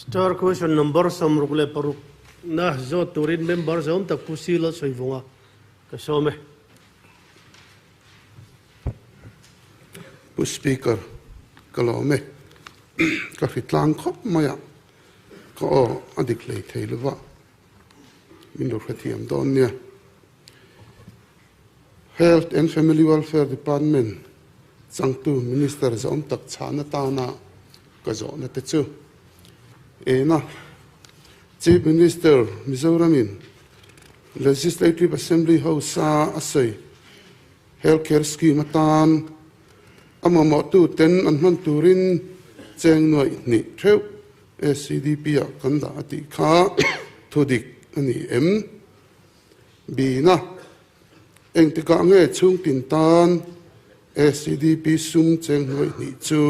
Star question number 66 na zawt turin member zawm tak Pu Sila Sawivunga ka sawm e. Pu Speaker, ka lawm e. Ka hritlang khawp mai a, ka aw a dik hlei thei lova, min lo hrethiam dawn nia. Health and Family Welfare Department changtu Minister zawm tak chhahna tana ka zawhna te chu ena Chief Minister Mizoramin Legislative Assembly House a a sawi Health Care Scheme atan a mamawhtu ten an hman turin cheng nuaih hnih theuh SCDP ah kan dah a tih kha thudik a ni em? Bina, Engtikah nge chhungtin tan SCDP sum cheng hnuaih hnih chu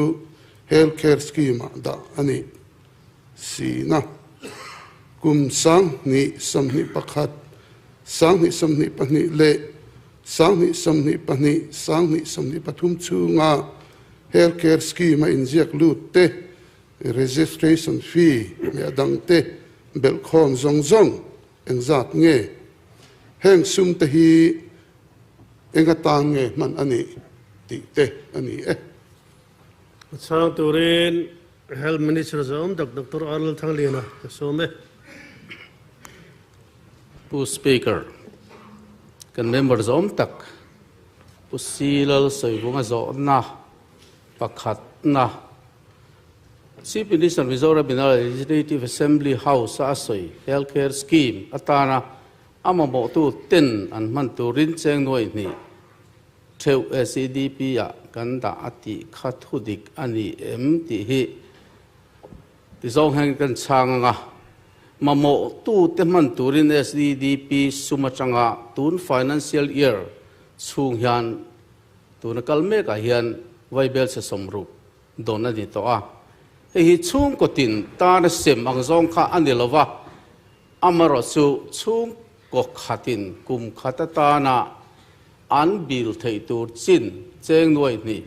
Health Care Scheme-ah dah a nih? Sina, Kum 2021, 2022 leh 2022, 2023 chhunga Health Care Scheme-a inziak lut te registration fee leh a dangte belhkhawm zawng zawng Engzat nge heng sum te hi eng atan nge hman a nih tih te a ni e. A chhang turin Health Minister zawm tak Doctor Arnold Thangliana ka sawm e. Pu Speaker, kan member zawm tak Pu Si Lalsawivunga zawhna pakhatna Chief Minister Mizoram in a Legislative Assembly House a a sawi Health Care Scheme atana a mamawhtu ten an hman turin cheng nuai hnih theuh SEDP ah kan dah a tih kha thudik a ni em tih hi ti zawng hian kan chhang ang a. Mamawhtu te hman turin SEDP sum atanga tun financial year chhung hian tuna kal mekah hian vaibel chhe 60 dawn a ni tawh a. Hei hi chhungkaw tin tana sem ang zawng kha a ni lo va, amaherawh chu chhungkaw khatin kum khat atana an bil theih tur chin cheng nuai hnih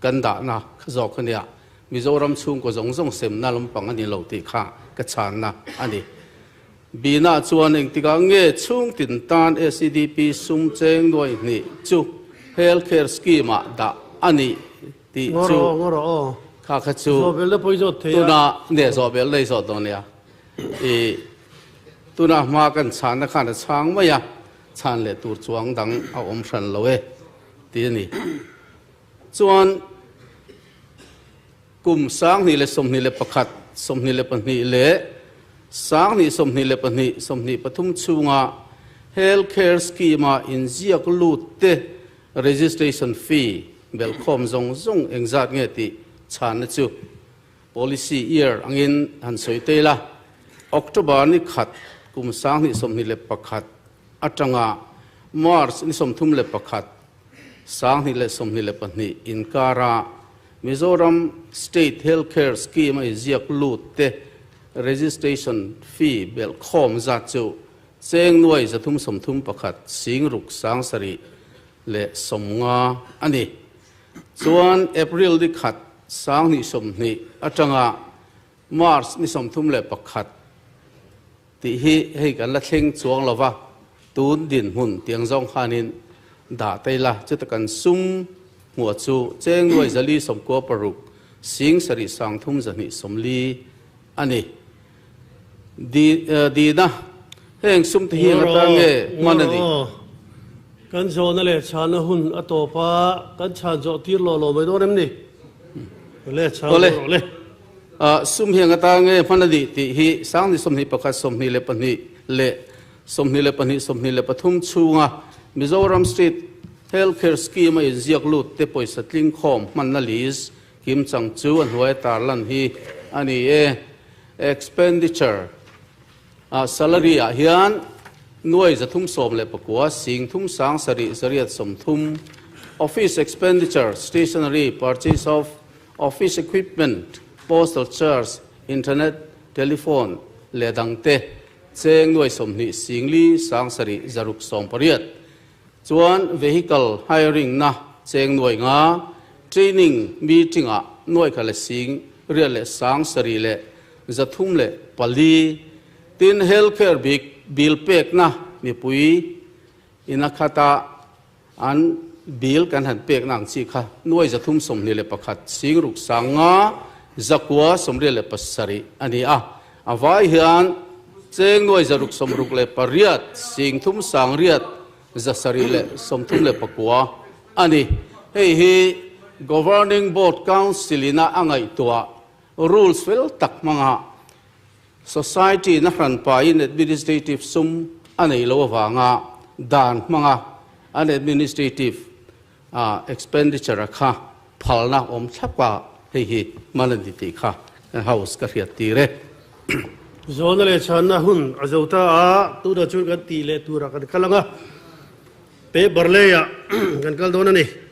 kan dahna kha zawk a nia. Mizoram chhungkaw zawng zawng semna lampang a ni lo tih kha ka chhanna a ni. Bina chuan engtikah nge chhungtin tan SEDP sum cheng nuai hnih chu Health Care Scheme-ah dah a nih tih chu kha kha chu tuna nge zawhbel nei zawh dawn nia i tuna hma kan chhanna khan a chhang mai a, chhan leh tur chuang dang a awm hran lo e tih a ni. Chuan kum 2021, 22 leh 2022, 23 chhunga Health Care Scheme-a inziak lut te registration fee belhkhawm zawng zawng engzat nge tih chhanna chu policy year angin han sawi tei la. October ni khat kum 2021 atanga March ni 31, 2022 inkara Mizoram State Health Care Scheme a inziak lut te registration fee belhkhawm zat chu cheng nuai 331 sing ruk sang sarih leh 50 a ni. Chuan April ni khat 2020 atanga March ni 31 tih hi hei kan la thleng chuang lova tun dinhmun tiang zawng khanin dah tei la chuta kan sum hmuh chu cheng nuai 496 sing sarih sang thum 240 a ni. Di dina heng sum te hi eng atan nge hman a nih? Kan zawhna leh chhanna hun a tawp a, kan chhan zawh tir lo lo mai dawn em ni? Le chhan zawh rawh le. Sum hi eng atan nge hman a nih tih hi 2021, 22 leh 22, 23 chhunga Mizoram State Health Care Scheme a inziak lut te pawisa tling khawm hmanna list kim chang chu a hnuai tarlan hi a ni e. Expenditure ah salary ah hian nuai 319 sing thum sang sarih zariat 30, office expenditure, stationery, purchase of office equipment, postal charge, internet, telephone leh dangte cheng nuai 20 sing li sang sarih zaruk 18, chuan vehicle hiring na cheng nuai 5, training meeting ah nuai kha le sing riat leh sang sarih leh 304. Tin, healthcare bill pekna mipui ina khata an bill kan han pekna ang chi kha nuai 321 sing ruk 5 9 87 a ni a. A vai hian cheng nuai 668 sing thum sang riat 739 a ni. Hei hi Governing Board Council-ina a ngaihtuah rules fel tak hmanga Society na hranpain administrative sum a nei lo avanga dan hmanga an administrative expenditure a kha phalna awm thlap a, hei hi hman a ni tih kha kan House ka hriat tir e. Zawhna leh chhanna hun a zo ta a, tunah chuan kan tih leh turah kan kal ang a, paper leiah kan kal dawn a ni.